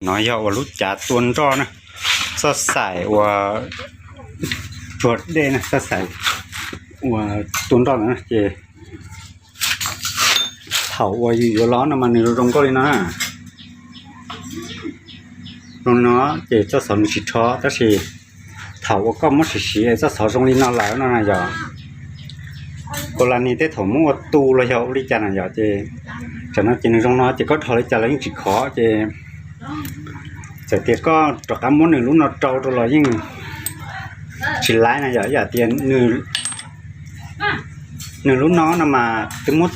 No yog uas lub cav tua nroj na, txoj xaim uas tsuag dej na, txoj xaim uas tua nroj ntawd na ces thaum uas yus yuav los no mas nws zoo nkauj li no na. Zoo no ces txoj xov nws tsis rho, tab sis thaum uas koj muab siv siv txoj xov zoo li no lawm no na yog, kaus las nis tej thaum muab ua tu los yog ua li cas na yog ces, tam no ces nws zoo no ces koj dhos li cas los yeej tsis khov ces txawm tias koj rov qab muab nws lub no rau rau los yeej tsis laiv na yog, ib yam tias nws lub no no mas twb muab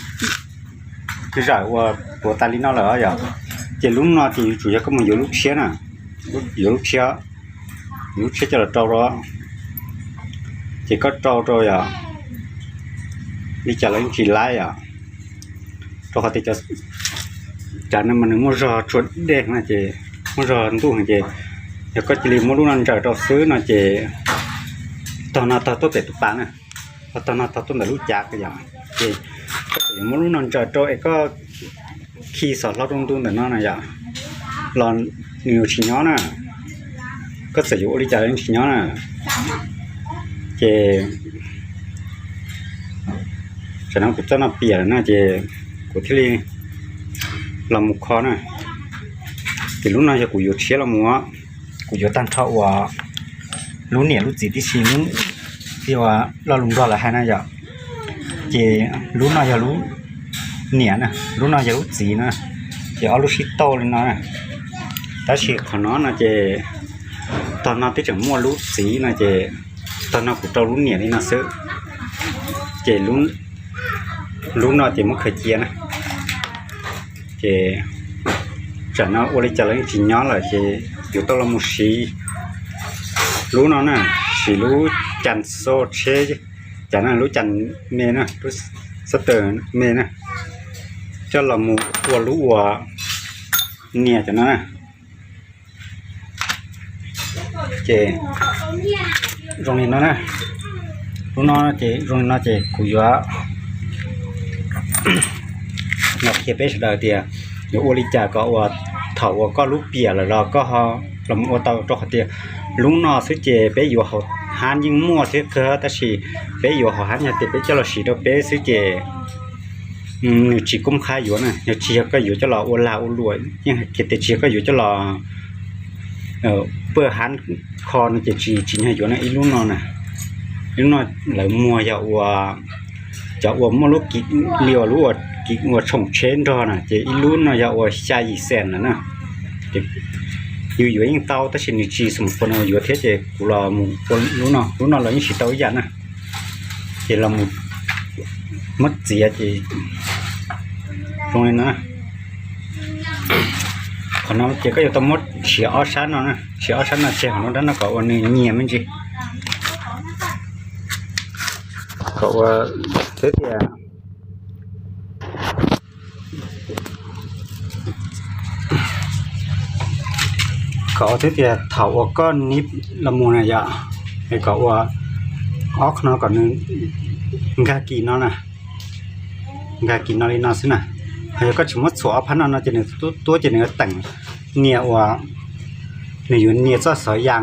zawm uas puas tas li no lawm yog, ces lub no ces yuav tsum yog koj mus yuav lub tshiab na, yuav lub tshiab, yuav lub tshiab coj los rau rau, ces koj rau rau yog li cas los yeej tsis laiv yom, rau qhov tias cov cav no mas nws muaj zog tsuag dej na ces muaj zog ntuj ces yog koj cia li muab lub no ntsaws rau xwb no ces tog no tog tuaj pem tus pas na, ho tog no tog tuaj ntawm lub cav yom, ces koj txawm yuav muab lub no ntsaws rau es koj khi xov hlau rau ntu ntawm no na yom, los nws yuav tsis nyob na, koj txawm yuav ua li cas los yeej tsis nyob na. Ces tam no kuv txoj no piam lawm na ces kuv thiaj li los mus kho na, ces lub no yog kuv yuav tshiab los mus, kuv yuav tag nrho uas lub niam lub txiv tib si, lub, uas lo lus Nplog lawv hais na yom, ces lub no yog lub niam na, lub no yog lub txiv na, ces ob lub sib tauj li no na, tab sis qhov no no ces tog no twb tseem muaj lub txiv no ces tog no kuv rau lub niam li no xwb, ces lub no ces muab khaws cia na, ces tam no ua li cas los yeej tsis nyob lawm ces yuav tau los mus siv lub no na, siv lub cas xo tsheb, cas no lub cas me na, lub xab taws me na, coj los mus ua lub uas nias cov no na. Ces zoo li no na, lub no ces zoo li no ces kuv yuav los qhia peb sawv daws tias yuav ua li cas kom uas thaum uas koj lub piam lawm los koj ho los ua tau, rau qhov tias lub no xwb ces peb yuav hauv hab yeej muaj thiab kawg, tab sis peb yuav hauv hab yog tias peb coj los siv rau peb xwb ces nws tsis koob qhab yuav na, yog tsis yog koj yuav coj los ua lag ua luam, yeej hais tias tsis yog koj yuav coj los paj hab kho no ces tsis, tsis yog yuav na. Ib lub no na, ib lub no lawv muag yog ua cov uas muaj lub kiv li uas lub uas kiv uas tshoom tsheb nrog na, ces ib lub no yog ua xya yim xees lawm na. Ces yus yuav yeej tau tab sis nws tsis xum pua no yuav thiab ces kuv los mus ua lub no, lub no los yeej siv tau ib yam na. Ces los mus muab txiav ces zoo li no. Qhov no ces koj yuav tau muab siav ob sab no, siav ob sab no tseg hauv no rab no kom uas nws nyias me ntsis, kom ua thiab tias kom ua thiab tias thaum uas koj nib los mus na yom, es kom ua ob qho no kom nws nkag kis no na, nkag kis no li no xwb na. Ho yog koj tsis muab txhuam ob phab no no ces nws tuab ces nws yuav teem nias uas nws yuav nias txoj xov yaa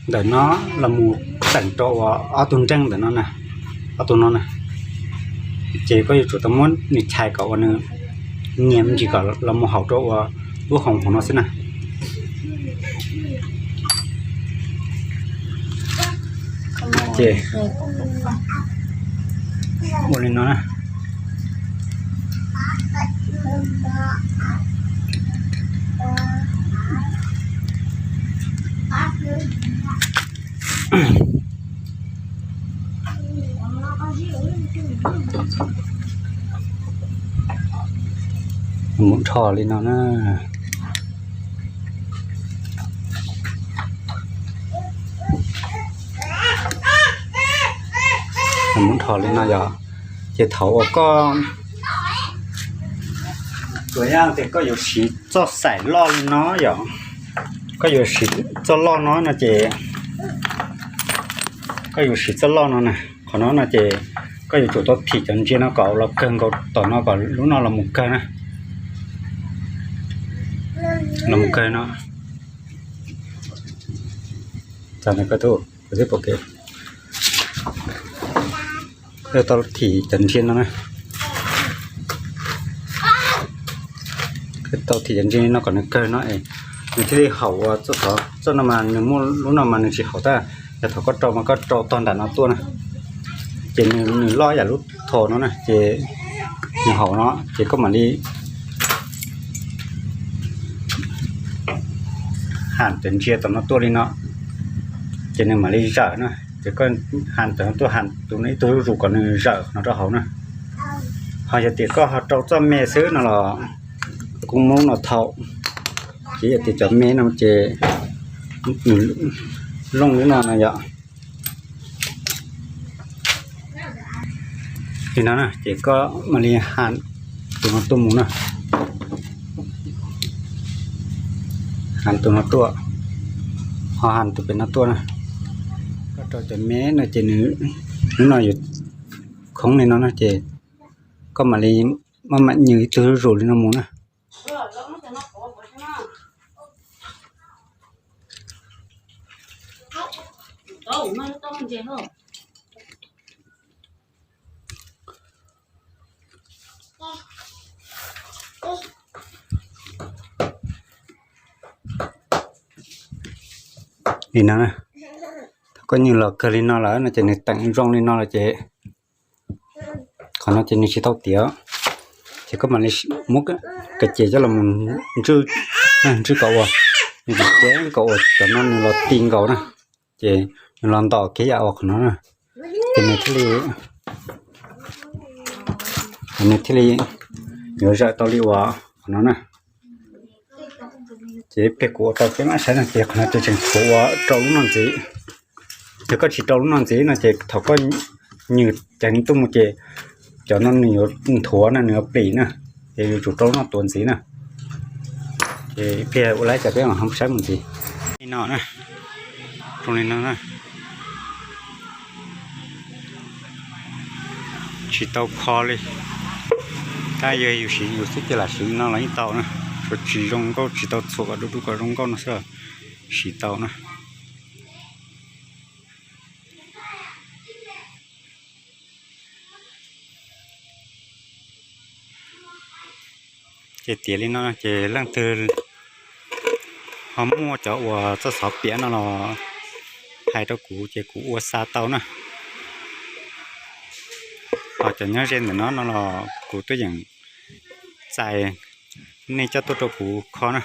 ntawm no los mus teem rau uas ob tug nreeg ntawm no na, ob tug no na. Ces koj yuav tsum tau muab nws chais kom uas nws nyias me ntsis kom los mus haum rau uas lub hoov hauv no xwb na. Ces ua li no na. Mus rho li no na. Mus rho li no yog, ces thaum uas koj, tus yaj tias koj yuav siv txoj xaim loj li no yog, koj yuav siv txoj loj no no ces, koj yuav siv txoj loj no na, qhov no no ces koj yuav tsum tau thim cov ntsia no kom los kawg nkaus tom no kom lub no los mus kawg na, los mus kawg no. Tau thim cov ntsia no na. Tau thim cov ntsia no kom nws kawg no es nws thiaj li haum ua txoj no mas nws muaj lub no mas nws tsis haum tab. Yog thaum koj rau mas koj rau tog nram no tuaj na, ces nws loj yam lub tho no na ces nws haum no ces koj mam li ham cov ntsia tom no tuaj li no, ces nws mam li zawm na. Ces koj ham tom no tuaj, ham tus no ib tug zuj zus kom nws zawm no rau hauv na. Ho yog tias koj ho rau txoj me xwb no los kuj muab no thaum, ces yog tias cov me no ces nws looj li no no yom. Li no na ces koj mam li ham tus no tuaj mus na. Ham tus no tuaj, ho ham tus pem no tuaj na. Koj rau cov me no ces nws, nws no yuav khoob li no na ces koj mam li maj mam nyeem ib tug zuj zus li no mus na. Li no, thaum koj nyeem los kawg li no lawm no ces nws teem zoo li no lawm ces qhov no ces nws tsis tau tiav, ces koj mam li muab kav ces coj los mus ntswj, ntswj kom ua, nws tsis cev kom ua cov no nws los ti nkaus na, ces nws los ntom kev yam ua qhov no na, ces nws thiaj li, nws thiaj li yuav zawm tau li ua qhov no na. Ces ib pliag kuv ua tau peb mam saib no ces qhov no ces tseem tshuav ua rau lub no ntxiv. Yog koj tsis rau lub no ntxiv no ces thaum koj nyeem ceev tuaj mus ces cov no nws yuav nthuav na, nws yuav plim na, ces yuav tsum rau lub no tuav ntxiv na. Ces ib pliag ua laib cas peb mam ho saib mus ntxiv. Li no na, zoo li no na. Tsis tau kho li, tab yog yus siv yus xwb ces lam siv li no los yeej tau na. Tsuas tsis zoo nkauj, tsis tau txhuam kom du du kom zoo nkauj no xwb, siv tau na. Ces tiav li no ces leej twg ho muaj cov uas txoj xov piam no los hais rau kuv ces kuv ua xa tau na. Ho cov nyob ze ntawm no no los kuv tuaj yeem txais nej coj tuaj rau kuv kho na.